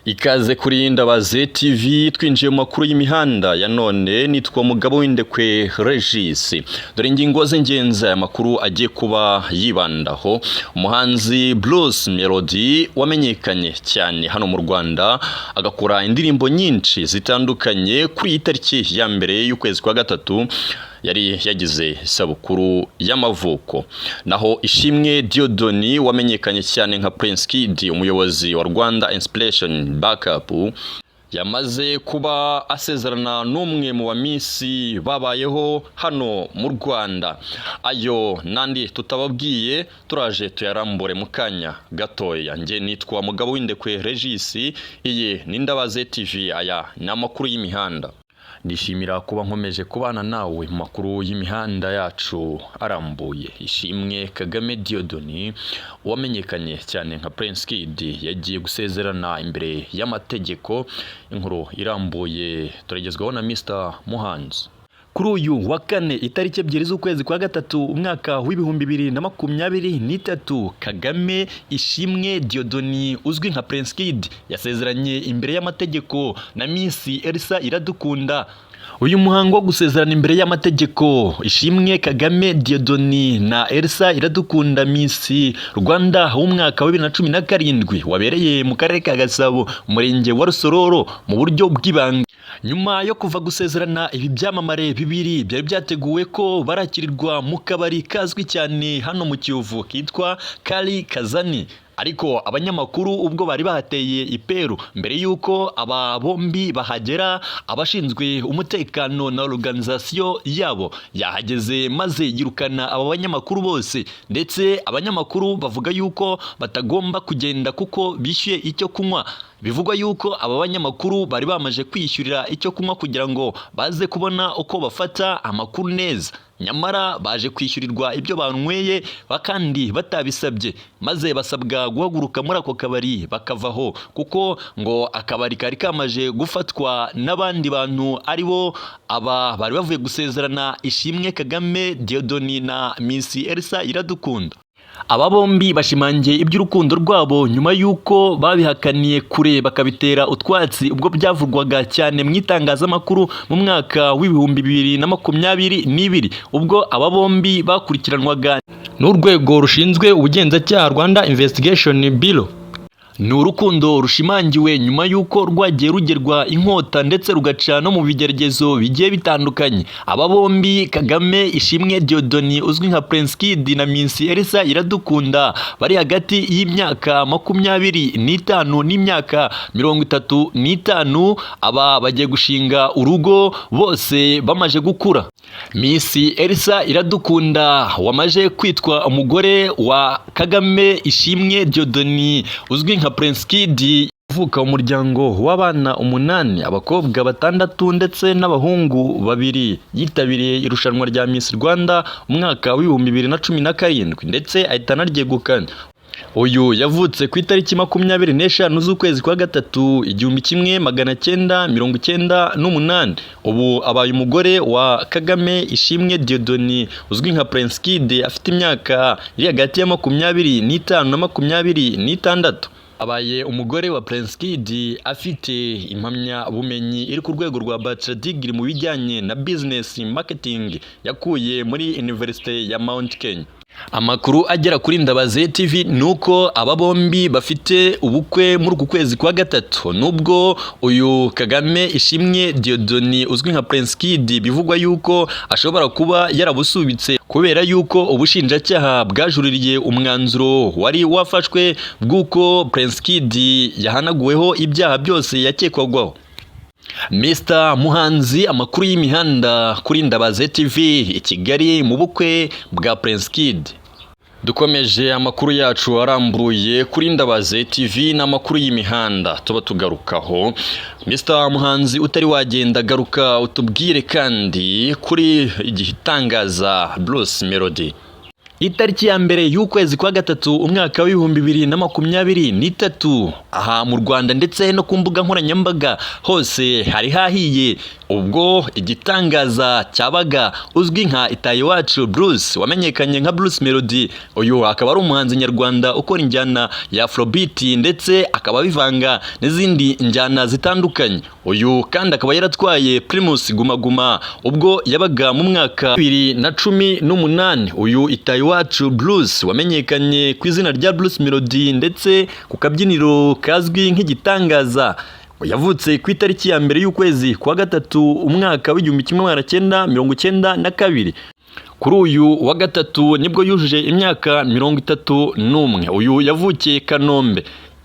Ikaze kuri Ndabaze TV. Twinjiye mu makuru y'imihanda ya none. Nitwa Mugabo w'Indekwe Regis. Dore ingingo z'ingenzi aya makuru agiye kuba yibandaho. Umuhanzi Bruce Melody wamenyekanye cyane hano mu Rwanda, agakora indirimbo nyinshi zitandukanye, kuri iyi tariki ya 1 y'ukwezi kwa gatatu yari yagize isabukuru y'amavuko. Naho Ishimwe Dieudonné wamenyekanye cyane nka Prince Kid, umuyobozi wa Rwanda Inspiration Backup, yamaze kuba asezerana n'umwe mu ba Miss babayeho hano mu Rwanda. Ayo n'andi tutababwiye turaje tuyarambure mu kanya gatoya. Njye nitwa Mugabo w'Indekwe Regis, iyi ni Ndabaze TV, aya ni amakuru y'imihanda. Nishimira kuba nkomeje kubana nawe mu makuru y'imihanda yacu arambuye. Ishimwe Kagame Dieudonné wamenyekanye cyane nka Prince Kid yagiye gusezerana imbere y'amategeko. Inkuru irambuye turagezwaho na Mr Muhanzi. Kuri uyu wa kane, itariki 2 z'ukwezi kwa gatatu, umwaka wa 2023, Kagame Ishimwe Dieudonné uzwi nka Prince Kid yasezeranye imbere y'amategeko na Miss Elsa Iradukunda. Uyu muhango wo gusezerana imbere y'amategeko Ishimwe Kagame Dieudonné na Elsa Iradukunda, Miss Rwanda w'umwaka wa 2017, wabereye mu karere ka Gasabo, umurenge wa Rusororo, mu buryo bw'ibanga. Nyuma yo kuva gusezerana, ibi byamamare bibiri byari byateguwe ko barakirirwa mu kabari kazwi cyane hano mu Kiyovu kitwa Kari Kazani, ariko abanyamakuru ubwo bari bahateye iperu mbere y'uko aba bombi bahagera, abashinzwe umutekano na organisation yabo yahageze maze yirukana aba banyamakuru bose. Ndetse abanyamakuru bavuga yuko batagomba kugenda kuko bishyuye icyo kunywa. Bivugwa yuko aba banyamakuru bari bamaze kwishyurira icyo kunywa kugira ngo baze kubona uko bafata amakuru neza, nyamara baje kwishyurirwa ibyo banyweye kandi batabisabye, maze basabwa guhaguruka muri ako kabari bakavaho, kuko ngo akabari kari kamaje gufatwa n'abandi bantu, ari bo aba bari bavuye gusezerana, Ishimwe Kagame Dieudonné na Miss Elsa Iradukunda. Aba bombi bashimangiye iby'urukundo rwabo nyuma y'uko babihakaniye kure bakabitera utwatsi ubwo byavugwaga cyane mu itangazamakuru mu mwaka wa 2022, ubwo aba bombi bakurikiranwaga n'urwego rushinzwe ubugenzacyaha, Rwanda Investigation Bureau. Ni urukundo rushimangiwe nyuma y'uko rwagiye rugerwa inkota ndetse rugaca no mu bigeragezo bigiye bitandukanye. Aba bombi, Kagame Ishimwe Dieudonné uzwi nka Prince Kid na Miss Elsa Iradukunda, bari hagati y'imyaka 25 n'imyaka 35. Aba bagiye gushinga urugo bose bamaze gukura. Miss Elsa Iradukunda wamaze kwitwa umugore wa Kagame Ishimwe Dieudonné uzwi nka Prince Kid, uvuka mu muryango w'abana umunani, abakobwa batandatu ndetse n'abahungu babiri. Yitabiriye irushanwa rya Miss Rwanda umwaka wa 2017 ndetse ahita anaryegukana. Uyu yavutse ku itariki 25 z'ukwezi kwa gatatu, 1998. Ubu abaye umugore wa Kagame Ishimwe Dieudonné uzwi nka Prince Kid afite imyaka iri hagati ya 25 na 26. Abaye umugore wa Prince Kid afite impamyabumenyi iri ku rwego rwa bachelor degree mu bijyanye na business marketing yakuye muri University ya Mount Kenya. Amakuru agera kuri Ndabaze TV ni uko aba bombi bafite ubukwe muri uku kwezi kwa gatatu, nubwo uyu Kagame Ishimwe Dieudonné uzwi nka Prince Kid bivugwa yuko ashobora kuba yarabusubitse kubera yuko ubushinjacyaha bwajuririye umwanzuro wari wafashwe bw'uko Prince Kid yahanaguweho ibyaha byose yakekwagaho. Mr Muhanzi, amakuru y'imihanda kuri Ndabaze TV i Kigali mu bukwe bwa Prince Kid. Dukomeje amakuru yacu arambuye kuri Ndabaze TV n'amakuru y'imihanda tuba tugarukaho. Mr Muhanzi, utari wagenda, garuka utubwire kandi kuri igitangaza Bruce Melody. Itariki ya 1 y'ukwezi kwa 3 umwaka w'2023, aha mu Rwanda ndetse no ku mbuga nkoranyambaga hose hari hahiye ubwo igitangaza cyabaga uzwi nka Itahiwacu Bruce wamenyekanye nka Bruce Melody. Uyu akaba ari umuhanzi nyarwanda ukora injyana ya Afrobeat ndetse akaba abivanga n'izindi njyana zitandukanye. Uyu kandi akaba yaratwaye Primus Guma Guma ubwo yabaga mu mwaka 2018. Uyu Itahiwacu Bruce wamenyekanye ku izina rya Bruce Melody ndetse ku kabyiniro kazwi nk'igitangaza, yavutse ku itariki ya 1 y'ukwezi kwa 3 umwaka w'1992. Kuri uyu wa 3 nibwo yujuje imyaka 31. Uyu yavukiye Kanombe,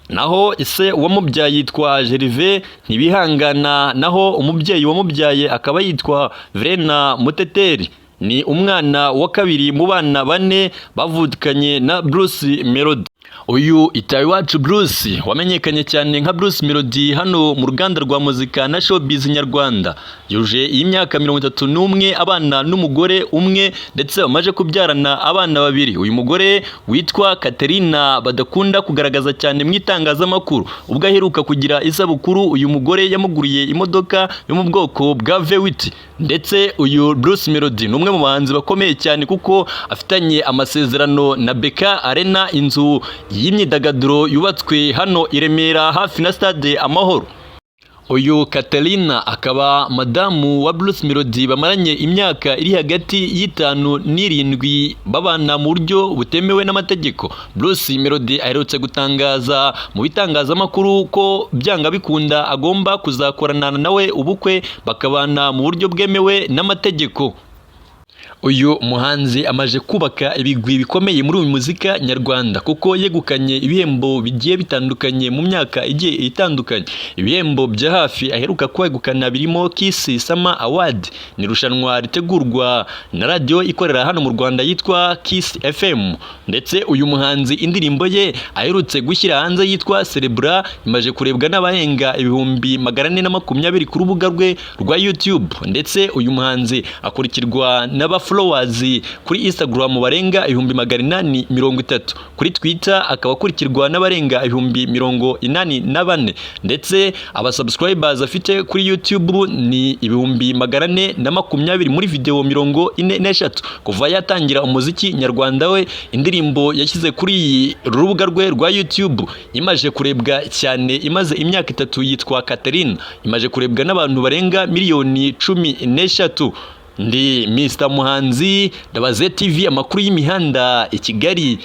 naho ise wamubyaye yitwa Gervais Ntibihangana, naho umubyeyi wamubyaye akaba yitwa Verena Muteteri. Ni umwana wa 2 mu bana 4 bavukanye na Bruce Melody. Uyu Itahiwacu Bruce wamenyekanye cyane nka Bruce Melody hano mu ruganda rwa muzika na showbiz nyarwanda, yuje iyi myaka 31, abana n'umugore umwe ndetse bamaze kubyarana abana 2. Uyu mugore witwa Katerina badakunda kugaragaza cyane mu itangazamakuru, ubwo aheruka kugira isabukuru uyu mugore yamuguriye imodoka yo mu bwoko bwa V8. Ndetse uyu Bruce Melody ni umwe mu bahanzi bakomeye cyane kuko afitanye amasezerano na BK Arena, inzu y'imyidagaduro yubatswe hano i Remera hafi na stade Amahoro. Uyu Katerina akaba madamu wa Bruce Melody bamaranye imyaka iri hagati y'5 n'7 babana mu buryo butemewe n'amategeko. Bruce Melody aherutse gutangaza mu bitangazamakuru ko byanga bikunda agomba kuzakorana nawe ubukwe bakabana mu buryo bwemewe n'amategeko. Uyu muhanzi amaze kubaka ibigwi bikomeye muri uyu muzika nyarwanda kuko yegukanye ibihembo bigiye bitandukanye mu myaka igiye itandukanye. Ibihembo bya hafi aheruka kwegukana birimo Kiss Summer Award, ni irushanwa ritegurwa na radiyo ikorera hano mu Rwanda yitwa Kiss FM. Ndetse uyu muhanzi indirimbo ye aherutse gushyira hanze yitwa Celebra imaze kurebwa n'abarenga 420,000 ku rubuga rwe rwa YouTube. Ndetse uyu muhanzi akurikirwa n'aba followers kuri Instagram barenga 830,000, kuri Twitter akaba akurikirwa n'abarenga 84,000, ndetse aba subscribers afite kuri YouTube ni 420,000 muri video 43. Kuva yatangira umuziki nyarwanda we, indirimbo yashyize kuri iyi rubuga rwe rwa YouTube imaze kurebwa cyane imaze imyaka 3 yitwa Katerina, imaze kurebwa n'abantu barenga 13 miliyoni. Ndi Mr Muhanzi, Ndabaze TV, amakuru y'imihanda i Kigali.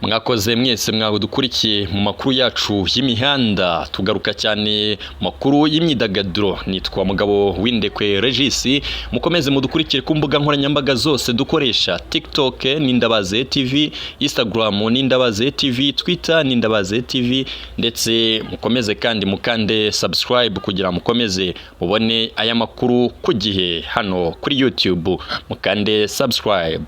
Mwakoze mwese mwadukurikiye mu makuru yacu y'imihanda, tugaruka cyane mu makuru y'imyidagaduro. Nitwa Mugabo Windekwe Regis, mukomeze mudukurikire ku mbuga nkoranyambaga zose dukoresha: TikTok ni Ndabaze TV, Instagram ni Ndabaze TV, Twitter ni Ndabaze TV, ndetse mukomeze kandi mukande subscribe kugira mukomeze mubone aya makuru ku gihe hano kuri YouTube, mukande subscribe.